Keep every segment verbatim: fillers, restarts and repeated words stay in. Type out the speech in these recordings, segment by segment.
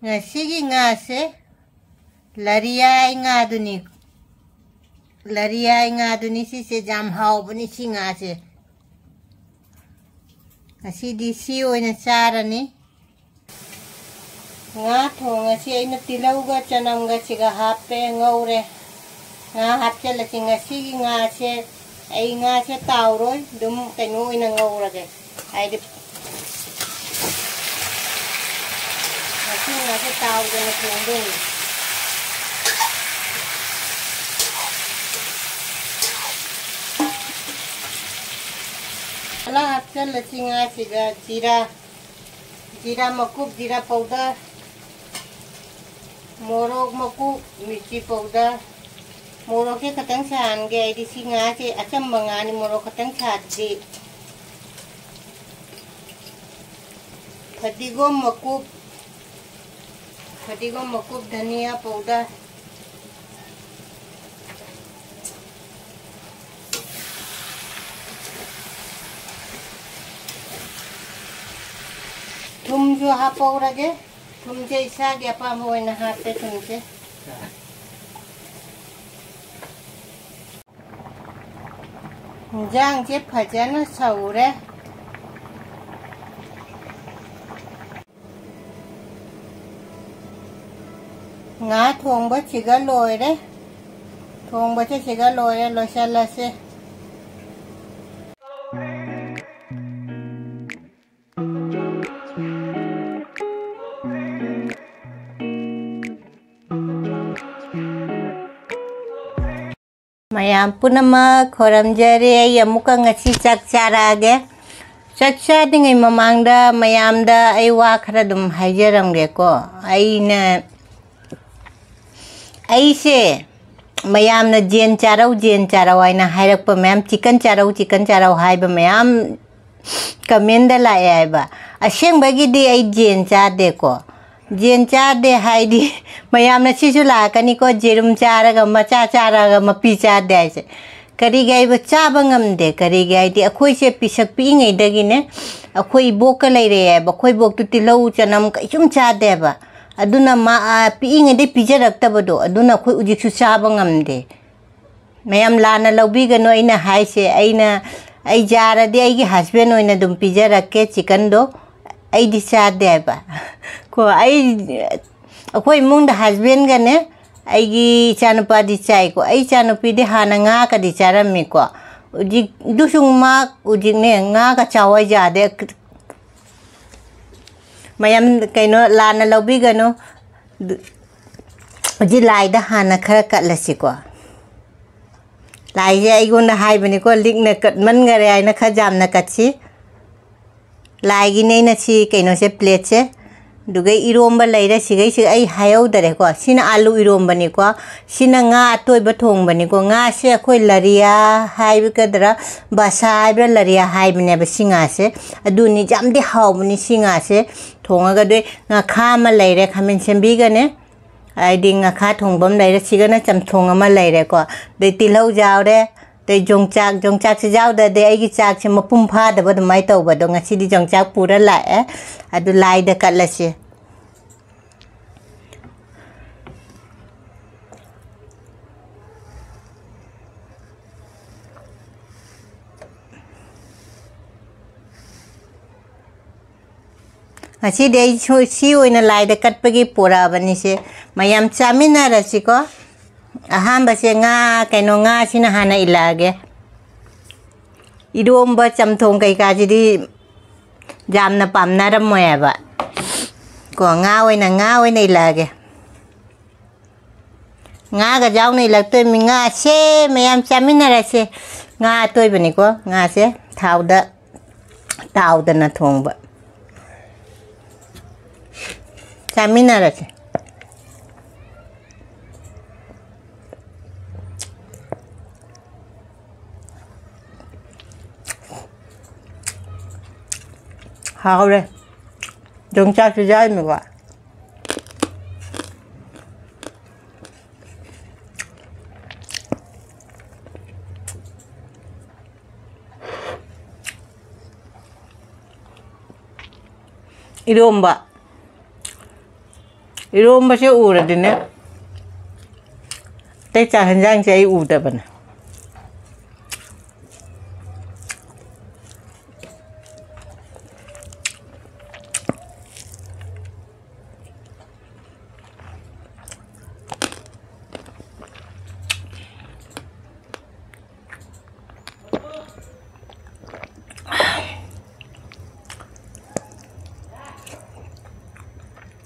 ꯉꯁꯤꯒꯤ ꯉꯥꯁꯦ ꯂꯔꯤꯌꯥꯏ ꯉꯥꯗꯨꯅꯤ꯫ ꯂꯔꯤꯌꯥꯏ ꯉꯥꯗꯨꯅꯤ ꯁꯤꯁꯦ, ꯌꯥꯝ ꯍꯥꯎꯕꯅꯤ ꯁꯤ ꯉꯥꯁꯦ꯫ ꯉꯁꯤꯗꯤ ꯁꯤ ꯑꯣꯏꯅ ꯆꯥꯔꯅꯤ꯫ ꯉꯥ ꯊꯣꯡꯉꯁꯤ꯫ ꯑꯩꯅ ꯇꯤꯜꯍꯧꯒ ꯆꯅꯝꯒ ꯁꯤꯒ ꯍꯥꯞꯄꯦ, ꯉꯧꯔꯦ꯫ ꯉꯥ ꯍꯥꯞꯆꯤꯜꯂꯁꯤ꯫ ꯉꯁꯤꯒꯤ ꯉꯥꯁꯦ ꯑꯩ ꯉꯥꯁꯦ ꯇꯥꯎꯔꯣꯏ, ꯑꯗꯨꯝ ꯀꯩꯅꯣ ꯑꯣꯏꯅ ꯉꯧꯔꯒꯦ꯫ ꯍꯥꯏꯗꯤ ꯉꯁꯤ ꯉꯥꯁꯦ ꯇꯥꯎꯗꯅ ꯊꯣꯡꯗꯣꯏꯅꯤ꯫ ꯃꯁꯥꯂꯥ ꯍꯥꯞꯆꯤꯜꯂꯁꯤ ꯉꯥꯁꯤꯗ꯫ ꯖꯤꯔꯥ, ꯖꯤꯔꯥ ꯃꯀꯨꯞ, ꯖꯤꯔꯥ powder, ꯃꯣꯔꯣꯛ ꯃꯀꯨꯞ, ꯃꯤꯔꯆꯤ powder꯫ ꯃꯣꯔꯣꯛꯁꯦ ꯈꯇꯪ ꯁꯥꯍꯟꯒꯦ ꯑꯩꯗꯤ꯫ ꯁꯤ ꯉꯥꯁꯦ ꯑꯆꯝꯕ ꯉꯥꯅꯤ, ꯃꯣꯔꯣꯛ ꯈꯇꯪ ꯁꯥꯗ꯭ꯔꯤ꯫ ꯐꯗꯤꯒꯣꯝ ꯃꯀꯨꯞ, ꯐꯗꯤꯒꯣꯝ ꯃꯀꯨꯞ, ꯙꯅꯤꯌꯥ powder꯫ ꯊꯨꯝꯁꯨ ꯍꯥꯞꯄꯧꯔꯒꯦ꯫ ꯊꯨꯝꯁꯦ ꯏꯁꯥꯒꯤ ꯑꯄꯥꯝꯕ ꯑꯣꯏꯅ ꯍꯥꯞꯄꯦ ꯊꯨꯝꯁꯦ꯫ ꯏꯟꯖꯥꯡꯁꯦ ꯐꯖꯅ ꯁꯧꯔꯦ꯫ ꯉꯥ ꯊꯣꯡꯕ ꯁꯤꯒ ꯂꯣꯏꯔꯦ꯫ ꯊꯣꯡꯕꯁꯦ ꯁꯤꯒ ꯂꯣꯏꯔꯦ, ꯂꯣꯏꯁꯤꯜꯂꯁꯦ꯫ ꯃꯌꯥꯝ ꯄꯨꯝꯅꯃꯛ ꯈꯣꯏꯔꯝꯖꯔꯤ꯫ ꯑꯩ ꯑꯃꯨꯛꯀ ꯉꯁꯤ ꯆꯥꯛ ꯆꯥꯔꯛꯑꯒꯦ꯫ ꯆꯥꯛ ꯆꯥꯗ꯭ꯔꯤꯉꯩ ꯃꯃꯥꯡꯗ ꯃꯌꯥꯝꯗ ꯑꯩ ꯋꯥ ꯈꯔ ꯑꯗꯨꯝ ꯍꯥꯏꯖꯔꯝꯒꯦꯀꯣ꯫ ꯑꯩꯅ, ꯑꯩꯁꯦ ꯃꯌꯥꯝꯅ ꯖꯦꯟ ꯆꯥꯔꯧ, ꯖꯦꯟ ꯆꯥꯔꯧ ꯍꯥꯏꯅ ꯍꯥꯏꯔꯛꯄ ꯃꯌꯥꯝ, ꯆꯤꯛꯀꯟ ꯆꯥꯔꯧ, ꯆꯤꯛꯀꯟ ꯆꯥꯔꯧ ꯍꯥꯏꯕ ꯃꯌꯥꯝ ꯀꯃꯦꯟꯗ ꯂꯥꯛꯑꯦ ꯍꯥꯏꯕ꯫ ꯑꯁꯦꯡꯕꯒꯤꯗꯤ ꯑꯩ ꯖꯦꯟ ꯆꯥꯗꯦꯀꯣ꯫ ꯖꯦꯟ ꯆꯥꯗꯦ ꯍꯥꯏꯗꯤ ꯃꯌꯥꯝꯅ ꯁꯤꯁꯨ ꯂꯥꯛꯀꯅꯤꯀꯣ, ꯖꯦꯔꯨꯝ ꯆꯥꯔꯒ, ꯃꯆꯥ ꯆꯥꯔꯒ ꯃꯄꯤ ꯆꯥꯗꯦ ꯍꯥꯏꯁꯦ꯫ ꯀꯔꯤꯒꯤ ꯍꯥꯏꯕ ꯆꯥꯕ ꯉꯝꯗꯦ? ꯀꯔꯤꯒꯤ ꯍꯥꯏꯗꯤ ꯑꯩꯈꯣꯏꯁꯦ ꯄꯤꯁꯛ ꯄꯤꯛꯏꯉꯩꯗꯒꯤꯅꯦ ꯑꯩꯈꯣꯏ ꯏꯕꯣꯛꯀ ꯂꯩꯔꯛꯑꯦꯕ꯫ ꯑꯩꯈꯣꯏ ꯏꯕꯣꯛꯇꯨ ꯇꯤꯜꯍꯧ ꯆꯅꯝ ꯀꯩꯁꯨꯝ ꯆꯥꯗꯦꯕ꯫ ꯑꯗꯨꯅ ꯃꯥ, ꯑ, ꯄꯤꯛꯏꯉꯩꯗꯩ ꯄꯤꯖꯔꯛꯇꯕꯗꯣ, ꯑꯗꯨꯅ ꯑꯩꯈꯣꯏ ꯍꯧꯖꯤꯛꯁꯨ ꯆꯥꯕ ꯉꯝꯗꯦ꯫ ꯃꯌꯥꯝ ꯂꯥꯟꯅ ꯂꯧꯕꯤꯒꯅꯨ ꯑꯩꯅ ꯍꯥꯏꯁꯦ꯫ ꯑꯩꯅ, ꯑꯩ ꯌꯥꯔꯗꯤ ꯑꯩꯒꯤ husband ꯑꯣꯏꯅ ꯑꯗꯨꯝ ꯄꯤꯖꯔꯛꯀꯦ chickenꯗꯣ꯫ ꯑꯩꯗꯤ ꯆꯥꯗꯦ ꯍꯥꯏꯕ꯫ ꯀꯣ, ꯑꯩ, ꯑꯩꯈꯣꯏ ꯏꯃꯨꯡꯗ husbandꯒꯅꯦ ꯑꯩꯒꯤ ꯏꯆꯥꯅꯨꯄꯥꯗꯤ ꯆꯥꯏꯀꯣ꯫ ꯑꯩ ꯏꯆꯥꯅꯨꯄꯤꯗꯤ ꯍꯥꯟꯅ ꯉꯥꯒꯗꯤ ꯆꯥꯔꯝꯃꯤꯀꯣ꯫ ꯍꯧꯖꯤꯛ, ꯑꯗꯨꯁꯨ ꯃꯥ ꯍꯧꯖꯤꯛꯅꯦ ꯉꯥꯒ ꯆꯥꯎ ꯍꯥꯏ ꯌꯥꯗꯦ꯫ ꯃꯌꯥꯝ ꯀꯩꯅꯣ ꯂꯥꯟꯅ ꯂꯧꯕꯤꯒꯅꯨ꯫ ꯑꯗꯨ, ꯍꯧꯖꯤꯛ ꯂꯥꯏꯗ ꯍꯥꯟꯅ ꯈꯔ ꯀꯠꯂꯁꯤꯀꯣ꯫ ꯂꯥꯏꯁꯦ ꯑꯩꯉꯣꯟꯗ ꯍꯥꯏꯕꯅꯤꯀꯣ, ꯂꯤꯛꯅ ꯀꯠꯃꯟꯈꯔꯦ ꯍꯥꯏꯅ ꯈꯔ ꯌꯥꯝꯅ ꯀꯠꯁꯤ꯫ ꯂꯥꯏꯒꯤꯅꯦ ꯑꯩꯅ ꯁꯤ ꯀꯩꯅꯣꯁꯦ, plateꯁꯦ꯫ ꯑꯗꯨꯒ ꯏꯔꯣꯝꯕ ꯂꯩꯔꯦ, ꯁꯤꯈꯩꯁꯤ ꯑꯩ ꯍꯥꯏꯍꯧꯗꯔꯦꯀꯣ꯫ ꯁꯤꯅ ꯑꯥꯂꯨ ꯏꯔꯣꯝꯕꯅꯤꯀꯣ꯫ ꯁꯤꯅ ꯉꯥ ꯑꯇꯣꯏꯕ ꯊꯣꯡꯕꯅꯤꯀꯣ꯫ ꯉꯥꯁꯦ ꯑꯩꯈꯣꯏ ꯂꯔꯤꯌꯥ ꯍꯥꯏꯒꯗ꯭ꯔꯥ, ꯕꯁꯥ ꯍꯥꯏꯕ꯭ꯔꯥ, ꯂꯔꯤꯌꯥ ꯍꯥꯏꯕꯅꯦꯕ ꯁꯤ ꯉꯥꯁꯦ꯫ ꯑꯗꯨꯅꯤ, ꯌꯥꯝꯗꯤ ꯍꯥꯎꯕꯅꯤ ꯁꯤ ꯉꯥꯁꯦ꯫ ꯊꯣꯡꯉꯒ ꯑꯗꯨ ꯉꯥꯈꯥ ꯑꯃ ꯂꯩꯔꯦ, ꯈꯥꯃꯦꯟ ꯁꯦꯝꯕꯤꯒꯅꯦ꯫ ꯍꯥꯏꯗꯤ ꯉꯥꯈꯥ ꯊꯣꯡꯕ ꯑꯃ ꯂꯩꯔꯦ, ꯁꯤꯒꯅ ꯆꯝꯊꯣꯡ ꯑꯃ ꯂꯩꯔꯦꯀꯣ꯫ ꯑꯗꯩ ꯇꯤꯜꯍꯧ ꯌꯥꯎꯔꯦ, ꯑꯗꯩ ꯌꯣꯡꯆꯥꯛ, ꯌꯣꯡꯆꯥꯛꯁꯦ ꯌꯥꯎꯗ꯭ꯔꯗꯤ ꯑꯩꯒꯤ ꯆꯥꯛꯁꯦ ꯃꯄꯨꯡ ꯐꯥꯗꯕ ꯑꯗꯨꯃꯥꯏꯅ ꯇꯧꯕ꯫ ꯑꯗꯣ ꯉꯁꯤꯗꯤ ꯌꯣꯡꯆꯥꯛ ꯄꯨꯔ ꯂꯥꯛꯑꯦ꯫ ꯑꯗꯨ ꯂꯥꯏꯗ ꯀꯠꯂꯁꯤ꯫ ꯉꯁꯤꯗꯤ ꯑꯩ ꯁꯨ-, ꯁꯤ ꯑꯣꯏꯅ ꯂꯥꯏꯗ ꯀꯠꯄꯒꯤ ꯄꯣꯔꯛꯑꯕꯅꯤꯁꯦ꯫ ꯃꯌꯥꯝ ꯆꯥꯃꯤꯟꯅꯔꯁꯤꯀꯣ꯫ ꯑꯍꯥꯟꯕꯁꯦ ꯉꯥ, ꯀꯩꯅꯣ, ꯉꯥꯁꯤꯅ ꯍꯥꯟꯅ ꯏꯜꯂꯛꯑꯒꯦ꯫ ꯏꯔꯣꯝꯕ, ꯆꯝꯊꯣꯡ ꯀꯩꯀꯥꯁꯤꯗꯤ ꯌꯥꯝꯅ ꯄꯥꯝꯅꯔꯝꯃꯣꯏ ꯍꯥꯏꯕ꯫ ꯀꯣ, ꯉꯥ ꯑꯣꯏꯅ, ꯉꯥ ꯑꯣꯏꯅ ꯏꯜꯂꯛꯑꯒꯦ꯫ ꯉꯥꯒ ꯌꯥꯎꯅ ꯏꯜꯂꯛꯇꯣꯏꯃꯤ꯫ ꯉꯥꯁꯦ ꯃꯌꯥꯝ ꯆꯥꯃꯤꯟꯅꯔꯁꯦ꯫ ꯉꯥ ꯑꯇꯣꯏꯕꯅꯤꯀꯣ, ꯉꯥꯁꯦ ꯊꯥꯎꯗ ꯇꯥꯎꯗꯅ ꯊꯣꯡꯕ꯫ ꯆꯥꯃꯤꯟꯅꯔꯁꯦ꯫ ꯍꯥꯎꯔꯦ꯫ ꯌꯣꯡꯆꯥꯛꯁꯨ ꯌꯥꯎꯔꯤꯃꯤꯀꯣ꯫ ꯏꯔꯣꯝꯕ꯫ ꯏꯔꯣꯝꯕꯁꯦ ꯎꯔꯗꯤꯅꯦ, ꯑꯇꯩ ꯆꯥꯛ ꯍꯦꯟꯖꯥꯡꯁꯦ ꯑꯩ ꯎꯗꯕꯅꯦ꯫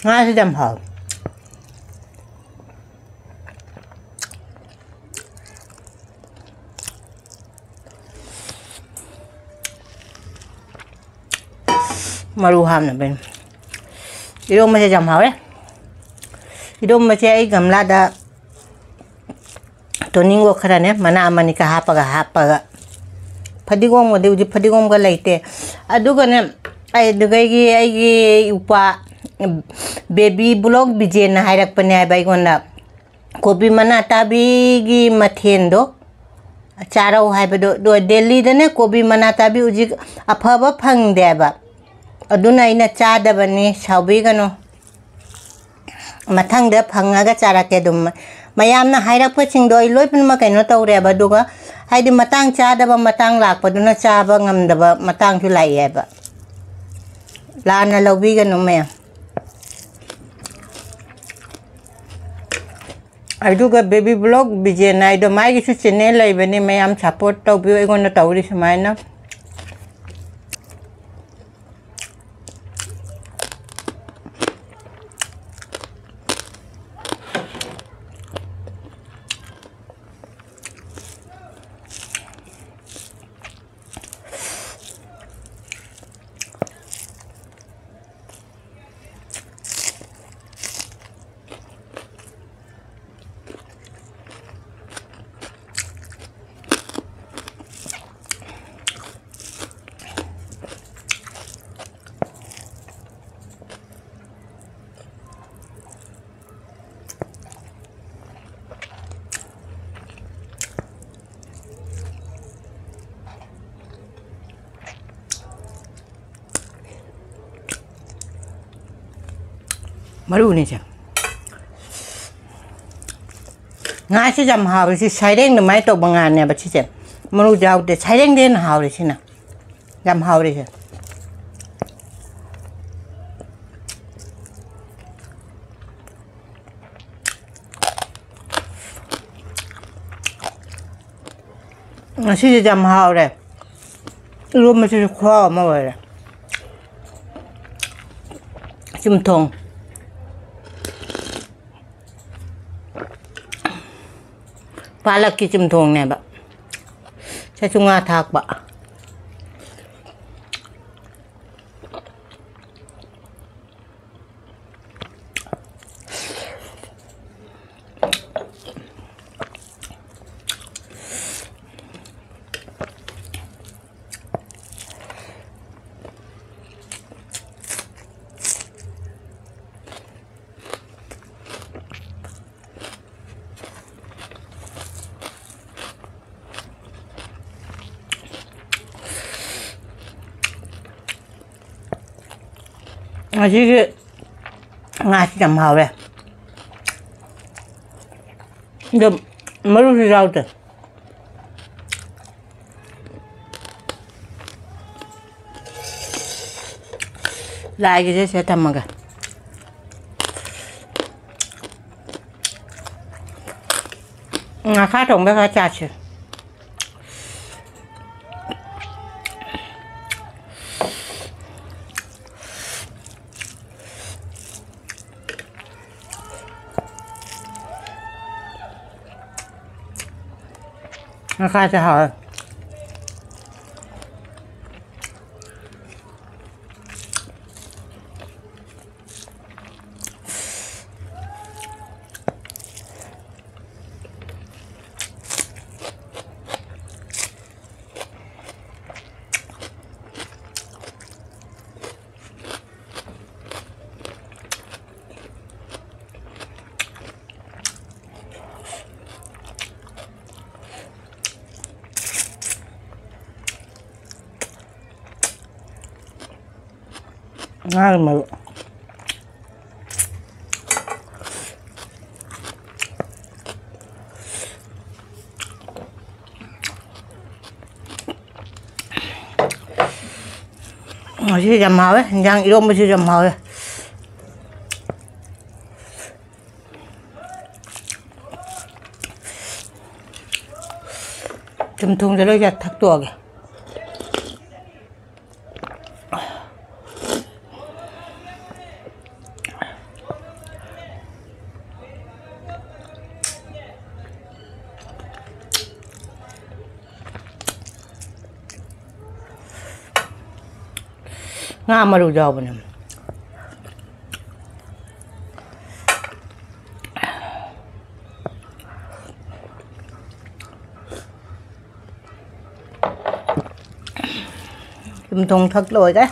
ꯉꯥꯁꯤꯗꯤ ꯌꯥꯝ ꯍꯥꯎꯋꯦ꯫ ꯃꯔꯨ ꯍꯥꯞꯅꯕꯅꯤ꯫ ꯏꯔꯣꯝꯕꯁꯦ ꯌꯥꯝ ꯍꯥꯎꯋꯦ꯫ ꯏꯔꯣꯝꯕꯁꯦ ꯑꯩ ꯒꯝꯂꯥꯗ ꯇꯣꯅꯤꯡꯈꯣꯛ ꯈꯔꯅꯦ, ꯃꯅꯥ ꯑꯃꯅꯤꯒ ꯍꯥꯞꯄꯒ, ꯍꯥꯞꯄꯒ, ꯐꯗꯤꯒꯣꯝꯒꯗꯤ ꯍꯧꯖꯤꯛ ꯐꯗꯤꯒꯣꯝꯒ ꯂꯩꯇꯦ꯫ ꯑꯗꯨꯒꯅꯦ, ꯑꯩ ꯑꯗꯨꯒꯩꯒꯤ ꯑꯩꯒꯤ ꯏꯄ꯭ꯋꯥ, ꯕꯦꯕꯤ ꯕ꯭ꯂꯣꯛ ꯕꯤꯖꯦꯟꯅ ꯍꯥꯏꯔꯛꯄꯅꯦ ꯍꯥꯏꯕ ꯑꯩꯉꯣꯟꯗ, ꯀꯣꯕꯤ ꯃꯅꯥ ꯇꯥꯕꯤꯒꯤ ꯃꯊꯦꯜꯗꯣ ꯆꯥꯔꯧ ꯍꯥꯏꯕꯗꯣ꯫ ꯑꯗꯣ ꯗꯦꯜꯂꯤꯗꯅꯦ ꯀꯣꯕꯤ ꯃꯅꯥ ꯇꯥꯕꯤ ꯍꯧꯖꯤꯛ ꯑꯐꯕ ꯐꯪꯗꯦꯕ, ꯑꯗꯨꯅ ꯑꯩꯅ ꯆꯥꯗꯕꯅꯤ, ꯁꯥꯎꯕꯤꯒꯅꯨ꯫ ꯃꯊꯪꯗ ꯐꯪꯉꯒ ꯆꯥꯔꯛꯀꯦ꯫ ꯑꯗꯨꯝ ꯃꯌꯥꯝꯅ ꯍꯥꯏꯔꯛꯄꯁꯤꯡꯗꯣ ꯑꯩ ꯂꯣꯏ ꯄꯨꯝꯅꯃꯛ ꯀꯩꯅꯣ ꯇꯧꯔꯦꯕ꯫ ꯑꯗꯨꯒ ꯍꯥꯏꯗꯤ ꯃꯇꯥꯡ ꯆꯥꯗꯕ ꯃꯇꯥꯡ ꯂꯥꯛꯄꯗꯨꯅ ꯆꯥꯕ ꯉꯝꯗꯕ ꯃꯇꯥꯡꯁꯨ ꯂꯥꯛꯑꯦꯕ꯫ ꯂꯥꯟꯅ ꯂꯧꯕꯤꯒꯅꯨ ꯃꯌꯥꯝ꯫ ꯑꯗꯨꯒ ꯕꯦꯕꯤ ꯕ꯭ꯂꯣꯛ ꯕꯤꯖꯦꯟ ꯍꯥꯏꯗꯣ, ꯃꯥꯒꯤꯁꯨ ꯆꯦꯅꯦꯜ ꯂꯩꯕꯅꯤ, ꯃꯌꯥꯝ ꯁꯞꯄꯣꯔꯠ ꯇꯧꯕꯤꯌꯨ ꯑꯩꯉꯣꯟꯗ ꯇꯧꯔꯤ ꯁꯨꯃꯥꯏꯅ꯫ ꯃꯔꯨꯅꯤꯁꯦ꯫ ꯉꯥꯁꯤ ꯌꯥꯝ ꯍꯥꯎꯔꯤꯁꯤ ꯁꯩꯔꯦꯡ ꯑꯗꯨꯃꯥꯏꯅ ꯇꯧꯕ ꯉꯥꯅꯦꯕ ꯁꯤꯁꯦ꯫ ꯃꯔꯨ ꯌꯥꯎꯗꯦ, ꯁꯩꯔꯦꯡꯗꯩ ꯍꯦꯟꯅ ꯍꯥꯎꯔꯤ ꯁꯤꯅ꯫ ꯌꯥꯝ ꯍꯥꯎꯔꯤꯁꯦ꯫ ꯉꯁꯤꯁꯦ ꯌꯥꯝ ꯍꯥꯎꯔꯦ꯫ ꯏꯔꯣꯝꯕꯁꯤꯁꯨ ꯈꯨꯍꯥꯎ ꯑꯃ ꯑꯣꯏꯔꯦ꯫ ꯆꯝꯊꯣꯡ꯫ ꯄꯥꯂꯛꯀꯤ ꯆꯝꯊꯣꯡꯅꯦꯕ꯫ ꯁꯤꯁꯨ ꯉꯥ ꯊꯥꯛꯄ꯫ ꯉꯁꯤꯒꯤ ꯉꯥꯁꯤ ꯌꯥꯝ ꯍꯥꯎꯔꯦ꯫ ꯑꯗꯣ ꯃꯔꯨꯁꯨ ꯌꯥꯎꯗꯦ꯫ ꯂꯥꯏꯒꯤꯁꯦ ꯁꯤꯗ ꯊꯝꯃꯒꯦ꯫ ꯉꯥꯈꯥ ꯊꯣꯡꯕ ꯈꯔ ꯆꯥꯁꯤ꯫ ꯉꯥꯈꯥꯁꯦ ꯍꯥꯎꯋꯦ꯫ ꯉꯥꯒꯤ ꯃꯔꯨ꯫ ꯉꯁꯤ ꯌꯥꯝ ꯍꯥꯎꯋꯦ, ꯏꯟꯖꯥꯡ ꯏꯔꯣꯝꯕꯁꯤꯁꯨ ꯌꯥꯝ ꯍꯥꯎꯋꯦ꯫ ꯆꯝꯊꯣꯡꯁꯦ ꯂꯣꯏ ꯊꯛꯇꯣꯛꯑꯒꯦ꯫ ꯉꯥ ꯃꯔꯨ ꯌꯥꯎꯕꯅꯦ꯫ ꯆꯝꯊꯣꯡ ꯊꯛ ꯂꯣꯏꯔꯦ꯫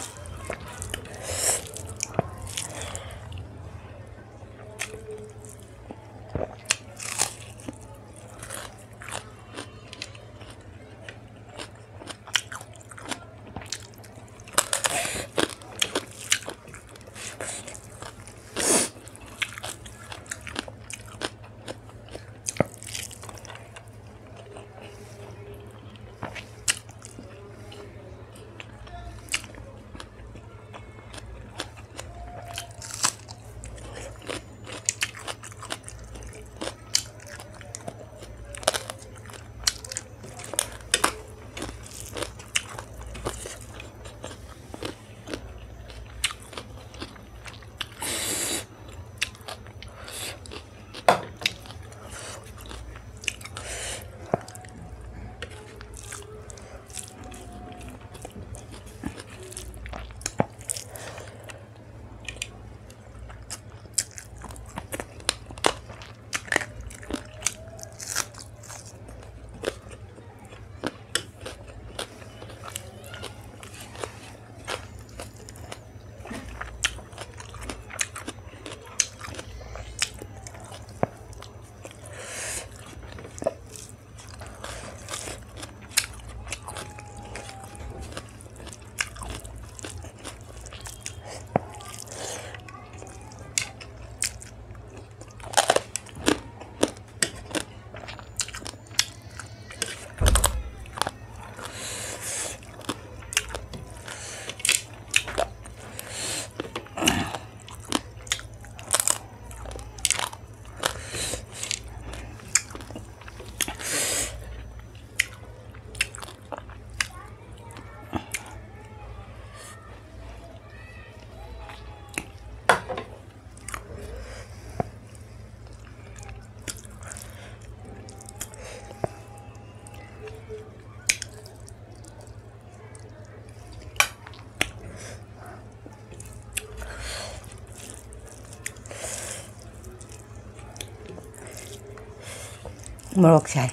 ꯃꯣꯔꯣꯛ ꯁꯥꯏ꯫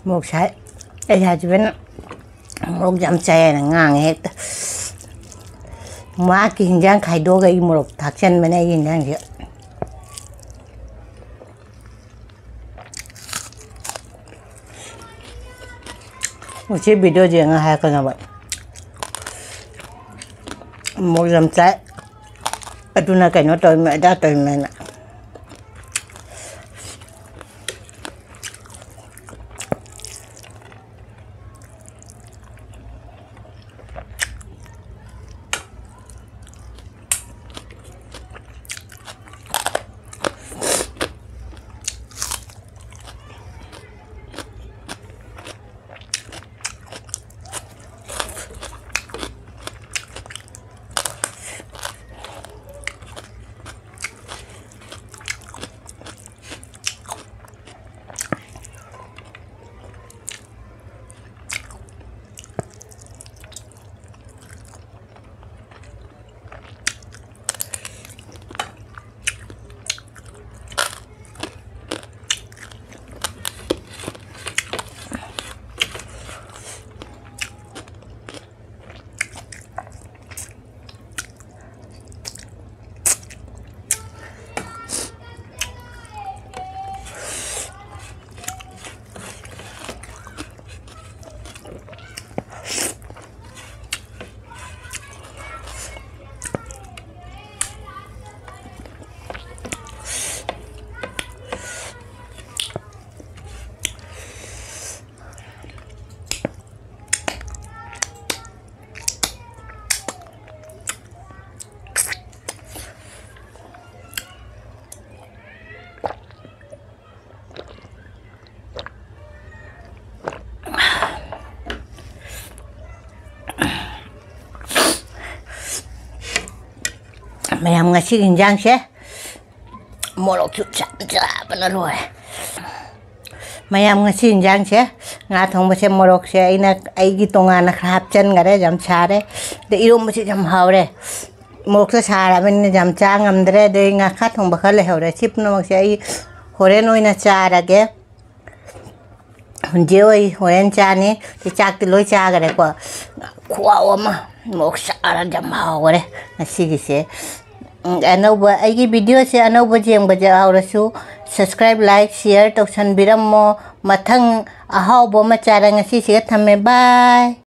ꯃꯣꯔꯣꯛ ꯁꯥꯏ꯫ ꯑꯩ ꯍꯁꯕꯦꯟ ꯃꯣꯔꯣꯛ ꯌꯥꯝ ꯆꯥꯏ ꯍꯥꯏꯅ ꯉꯥꯡꯉꯦ ꯍꯦꯛꯇ꯫ ꯃꯍꯥꯛꯀꯤ ꯍꯤꯟꯖꯥꯡ ꯈꯥꯏꯗꯣꯛꯑꯒ ꯑꯩ ꯃꯣꯔꯣꯛ ꯊꯥꯛꯆꯟꯕꯅꯦ ꯑꯩꯒꯤ ꯍꯤꯟꯖꯥꯡꯁꯦ꯫ ꯉꯁꯤ ꯚꯤꯗꯤꯑꯣ ꯌꯦꯡꯉ ꯍꯥꯏꯔꯛꯀꯅꯕ꯫ ꯃꯣꯔꯣꯛ ꯌꯥꯝ ꯆꯥꯏ꯫ ꯑꯗꯨꯅ ꯀꯩꯅꯣ ꯇꯧꯔꯤꯃꯦ, ꯑꯗꯥ ꯇꯧꯔꯤꯃꯦꯅ꯫ ꯃꯌꯥꯝ, ꯉꯁꯤꯒꯤ ꯏꯟꯖꯥꯡꯁꯦ ꯃꯣꯔꯣꯛꯁꯨ ꯆꯥ-, ꯆꯥꯕꯅ ꯂꯣꯏꯔꯦ꯫ ꯃꯌꯥꯝ, ꯉꯁꯤ ꯏꯟꯖꯥꯡꯁꯦ, ꯉꯥ ꯊꯣꯡꯕꯁꯦ, ꯃꯣꯔꯣꯛꯁꯦ ꯑꯩꯅ ꯑꯩꯒꯤ ꯇꯣꯉꯥꯟꯅ ꯈꯔ ꯍꯥꯞꯆꯟꯈꯔꯦ, ꯌꯥꯝ ꯁꯥꯔꯦ꯫ ꯑꯗ ꯏꯔꯣꯝꯕꯁꯤꯁꯨ ꯌꯥꯝ ꯍꯥꯎꯔꯦ꯫ ꯃꯣꯔꯣꯛꯁꯦ ꯁꯥꯔꯕꯅꯤꯅ ꯌꯥꯝ ꯆꯥ ꯉꯝꯗ꯭ꯔꯦ꯫ ꯑꯗꯩ ꯉꯥꯈꯥ ꯊꯣꯡꯕ ꯈꯔ ꯂꯩꯍꯧꯔꯦ꯫ ꯁꯤ ꯄꯨꯝꯅꯃꯛꯁꯦ ꯑꯩ ꯍꯣꯔꯦꯟ ꯑꯣꯏꯅ ꯆꯥꯔꯒꯦ꯫ ꯍꯧꯖꯤꯛ ꯑꯣꯏ ꯍꯣꯔꯦꯟ ꯆꯥꯅꯤ꯫ ꯁꯤ ꯆꯥꯛꯇꯤ ꯂꯣꯏ ꯆꯥꯈꯔꯦꯀꯣ꯫ ꯈꯨꯍꯥꯎ ꯑꯃ ꯃꯣꯔꯣꯛ ꯁꯥꯔꯗꯤ ꯌꯥꯝ ꯍꯥꯎꯈꯔꯦ ꯉꯁꯤꯒꯤꯁꯦ꯫ ꯎꯝ, ꯑꯅꯧꯕ ꯑꯩꯒꯤ videoꯁꯦ ꯑꯅꯧꯕ ꯌꯦꯡꯕ ꯌꯥꯎꯔꯁꯨ subscribe, like, share ꯇꯧꯁꯟꯕꯤꯔꯝꯃꯣ꯫ ꯃꯊꯪ ꯑꯍꯥꯎꯕ ꯑꯃ ꯆꯥꯔ ꯉꯁꯤꯁꯤꯒ ꯊꯝꯃꯦ꯫ Bye꯫